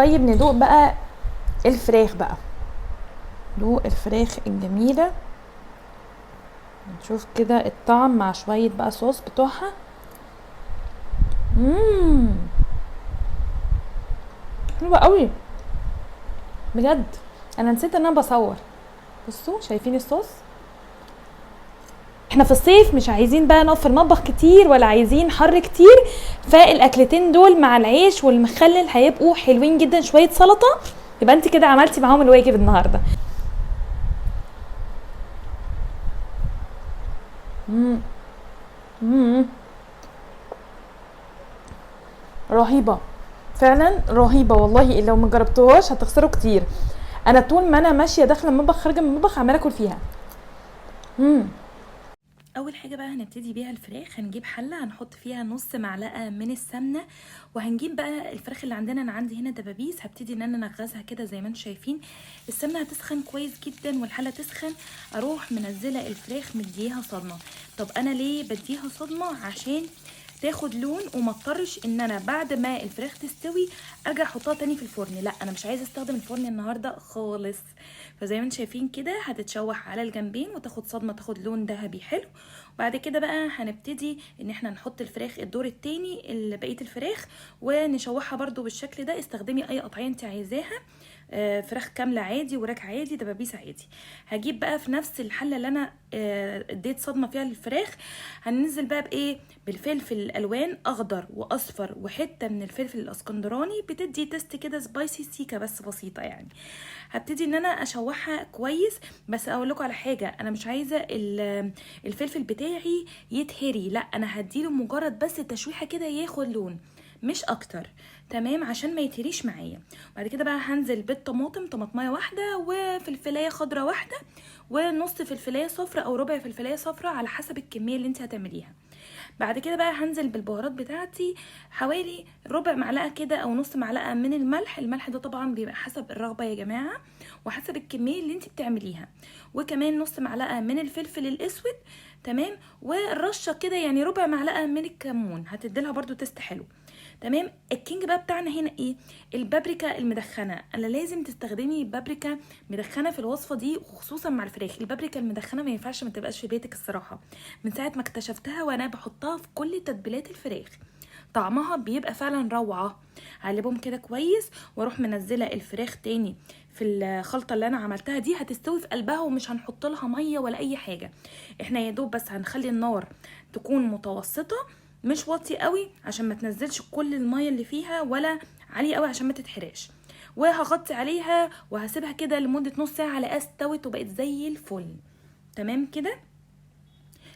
طيب ندوق بقى الفراخ بقى، دوق الفراخ الجميلة، نشوف كده الطعم مع شوية بقى صوص بتوعها. حلوة قوي بجد. انا نسيت ان انا بصور. بصوا شايفين الصوص؟ احنا في الصيف مش عايزين بقى نقف في المطبخ كتير ولا عايزين حر كتير، فالاكلتين دول مع العيش والمخلل هيبقوا حلوين جدا. شوية سلطة، يبقى انت كده عملتي معاهم الواجب النهارده. رهيبة فعلا، رهيبة والله. لو ما جربتوهاش هتخسروا كتير. انا طول ما انا ماشية داخله المطبخ خارجه من المطبخ عماله اكل فيها. اول حاجة بقى هنبتدي بيها الفراخ. هنجيب حله هنحط فيها نص معلقه من السمنة، وهنجيب بقى الفراخ اللي عندنا. انا عندي هنا دبابيس، هبتدي ان انا انغزها كده زي ما انتم شايفين. السمنة هتسخن كويس جدا والحله تسخن، اروح منزله الفراخ مديها صدمة. طب انا ليه بديها صدمة؟ عشان تاخد لون وما اضطرش ان انا بعد ما الفراخ تستوي ارجع احطها تاني في الفرن. لا، انا مش عايزه استخدم الفرن النهارده خالص. فزي ما انتم شايفين كده هتتشوح على الجنبين وتاخد صدمة، تاخد لون ذهبي حلو. وبعد كده بقى هنبتدي ان احنا نحط الفراخ الدور التاني بقية الفراخ ونشوحها برده بالشكل ده. استخدمي اي قطعية انت عايزاها، فراخ كاملة عادي، وراك عادي، دبابيس عادي. هجيب بقى في نفس الحلة اللي انا اديت صدمة فيها للفراخ، هننزل بقى بايه؟ بالفلفل الالوان، اخضر واصفر وحتة من الفلفل الاسكندراني، بتدي taste كده spicy سيكه بس بسيطة يعني. هبتدي ان انا اشوحها كويس. بس اقول لكم على حاجة، انا مش عايزه الفلفل بتاعي يتهري، لا انا هديله مجرد بس تشويحه كده ياخد لون مش اكتر، تمام، عشان ما يتهريش معايا. بعد كده بقى هنزل بالطماطم، طماطمايه واحدة وفلفلايه خضراء واحدة ونص فلفلايه صفراء او ربع فلفلايه صفراء على حسب الكمية اللي انت هتعمليها. بعد كده بقى هنزل بالبهارات بتاعتي، حوالي ربع معلقه كده او نص معلقه من الملح. الملح ده طبعا بيبقى حسب الرغبة يا جماعة وحسب الكمية اللي انت بتعمليها، وكمان نص معلقه من الفلفل الاسود، تمام، ورشه كده يعني ربع معلقه من الكمون، هتديلها برده taste حلو، تمام. ال king بقى بتاعنا هنا ايه؟ البابريكا المدخنه. انا لازم تستخدمي بابريكا مدخنه في الوصفة دي، وخصوصا مع الفراخ. البابريكا المدخنه ما ينفعش ما تبقاش في بيتك الصراحة، من ساعة ما اكتشفتها وانا بحطها في كل تتبيلات الفراخ، طعمها بيبقى فعلا روعه. هقلبهم كده كويس واروح منزله الفراخ تاني في الخلطة اللي انا عملتها دي. هتستوي في قلبها ومش هنحط لها مية ولا اي حاجة، احنا يا دوب بس هنخلي النار تكون متوسطه، مش واطي قوي عشان ما تنزلش كل المية اللي فيها، ولا عالية قوي عشان ما تتحرقش. وهغطي عليها وهسيبها كده لمدة نص ساعة على استوت وبقت زي الفل، تمام كده.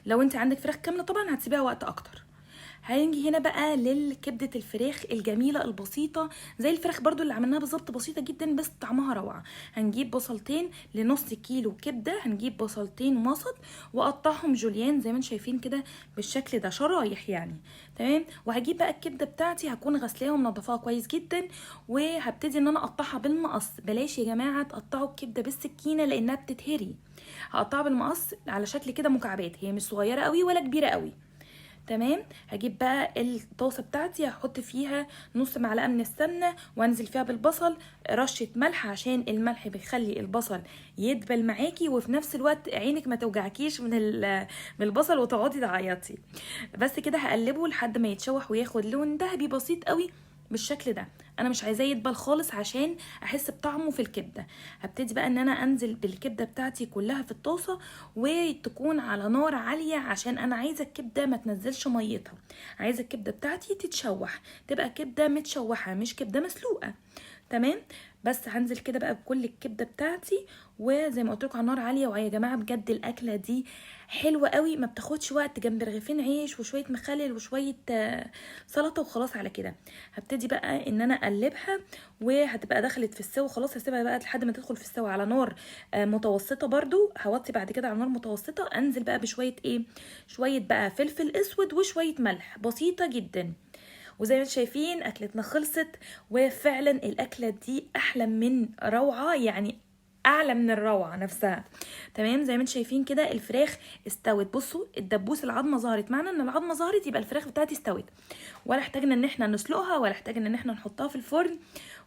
لو انت عندك فراخ كاملة طبعا هتسيبيها وقت اكتر. هنيجي هنا بقى للكبده الفراخ الجميلة البسيطة، زي الفراخ برضو اللي عملناها بالظبط، بسيطة جدا بس طعمها روعه. هنجيب بصلتين لنص كيلو كبده، هنجيب بصلتين وسط واقطعهم جوليان زي ما انتم شايفين كده بالشكل ده، شرايح يعني، تمام. وهجيب بقى الكبده بتاعتي، هكون غسلاها ومنضفاها كويس جدا، وهبتدي ان انا اقطعها بالمقص. بلاش يا جماعة تقطعوا الكبده بالسكينة لانها بتتهري، هقطعها بالمقص على شكل كده مكعبات، هي مش صغيرة قوي ولا كبيرة قوي، تمام. هجيب بقى الطاسه بتاعتي، هحط فيها نص معلقه من السمنة وانزل فيها بالبصل، رشه ملح عشان الملح بيخلي البصل يدبل معاكي، وفي نفس الوقت عينك ما توجعكيش من البصل وتقعدي تعيطي. بس كده هقلبه لحد ما يتشوح وياخد لون ذهبي بسيط قوي بالشكل ده. انا مش عايزاه يدبل خالص عشان احس بطعمه في الكبده. هبتدي بقى ان انا انزل بالكبده بتاعتي كلها في الطاسه، وتكون على نار عالية عشان انا عايزه الكبده ما تنزلش ميتها، عايزه الكبده بتاعتي تتشوح، تبقى كبده متشوحه مش كبده مسلوقة، تمام. بس هنزل كده بقى بكل الكبده بتاعتي، وزي ما قلت لكم على نار عالية. ويا جماعة بجد الاكلة دي حلوة قوي، ما بتاخدش وقت، جنب رغيفين عيش وشوية مخلل وشوية سلطة وخلاص على كده. هبتدي بقى ان انا اقلبها وهتبقى دخلت في السوا خلاص. هسيبها بقى لحد ما تدخل في السوا على نار متوسطه، برده هوطي بعد كده على نار متوسطه. انزل بقى بشوية ايه، شوية بقى فلفل اسود وشوية ملح بسيطة جدا. وزي ما انتم شايفين اكلتنا خلصت، وفعلا الاكلة دي احلى من روعه، يعني اعلى من الروعة نفسها، تمام. زي ما انتم شايفين كده الفراخ استوت، بصوا الدبوس العظمة ظهرت، معنى ان العظمة ظهرت يبقى الفراخ بتاعتي استوت. ولا احتاجنا ان احنا نسلقها ولا احتاجنا ان احنا نحطها في الفرن.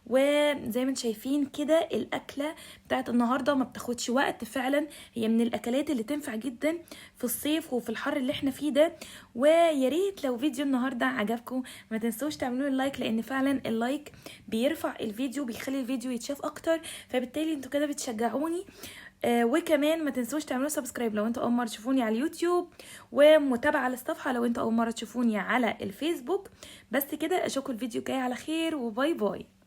وزي ما انتم شايفين كده الاكلة بتاعت النهارده ما بتاخدش وقت، فعلا هي من الاكلات اللي تنفع جدا في الصيف وفي الحر اللي احنا فيه ده. ويا ريت لو فيديو النهارده عجبكم ما تنسوش تعملوا لي like، لان فعلا ال like بيرفع الفيديو، بيخلي الفيديو يتشاف اكتر، فبالتالي انتوا كده بتشجعوني. وكمان ما تنسوش تعملوا subscribe لو انتوا اول مرة تشوفوني على اليوتيوب، ومتابعة للصفحه لو انتوا اول مرة تشوفوني على الفيسبوك. بس كده، اشوفكم الفيديو الجاي على خير، و bye bye.